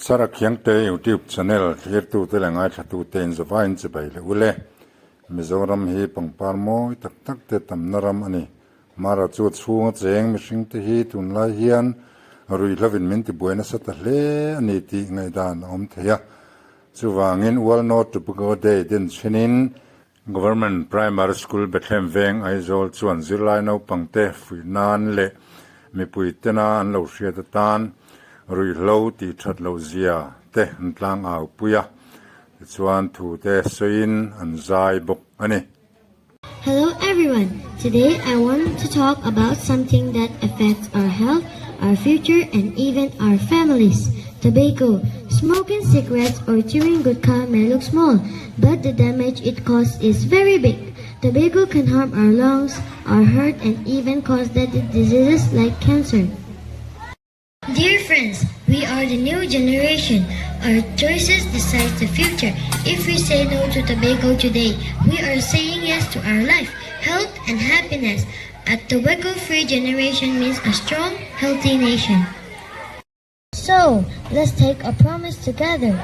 Sara Khiangte YouTube channel thlirtute leh ngaithlatute in zavaiin chibai leh ule. Mizoram hi pangpar mawi tak tak te tamna ram a ni. Mara chu a chhunga cheng mihringte hi tunlai hian ruihhlovin min tibuai nasa ta hle a ni tih ngaihdan a awm thei a. Chuvangin World No Tobacco Day den chhinin Government Primary School Bethlehem Veng Aizawl chuan zirlai naupangte fuih nan leh mipui tena an lo hriat atan ruihhlo tih that loh zia te an tlang au pui a, tichuan thu te sawiin an zai bawk a ni. Hello everyone, today I want to talk about something that affects our health, our future and even our families, tobacco. Smoking cigarettes or chewing gutkha may look small, but the damage it causes is very big. Tobacco can harm our lungs, our heart, and even cause deadly diseases like cancer. Dear friends, we are the new generation. Our choices decide the future. If we say no to tobacco today, we are saying yes to our life, health, and happiness. A tobacco-free generation means a strong, healthy nation. So, let's take a promise together.